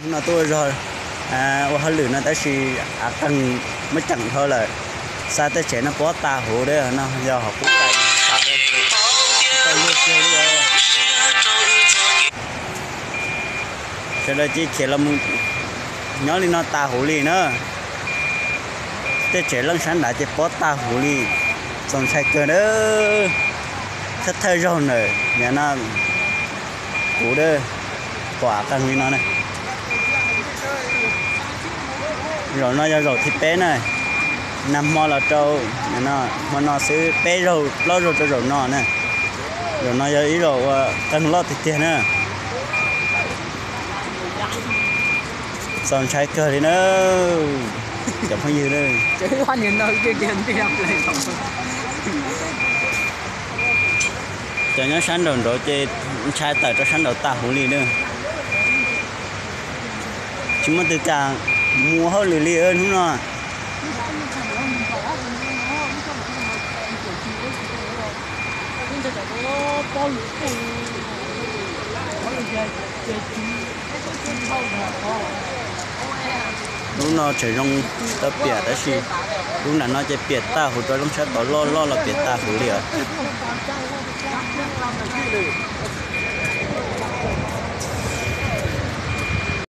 No tuaj ua zog ua hauj lwm no tab sis av qeeg muab ceem dhau lawm. Xa tej tsev no pob tag huv li no yog hauv qub Sawv daws cia khiav los mus nyob li no tag huv li na. Tej tsev leej sab nrad ces pob tag huv li, txaus ntshai kawg a. Thawj thawj zaug ntawm no kuv pom av qeeg li no na. Zaum no yog zaum thib peb na, nag hmo los rau hmo no xwb, peb zaug plaub zaug rau zaum no na. Zaum no yog ib zaum uas qeeg loj tiag tiag na. Txaus ntshai kawg li na cov phooj ywg. Cov nyob sab nraum nraud ces ntshai tawm rau sab nraud tag huv li na. Tsis muaj twg kam mus ua hauj lwm li hnub no. Lub no tseem zoo tau piam tab sis lub nram no ces piam tag huv rau lub sab tod loj loj los piam tag huv li os.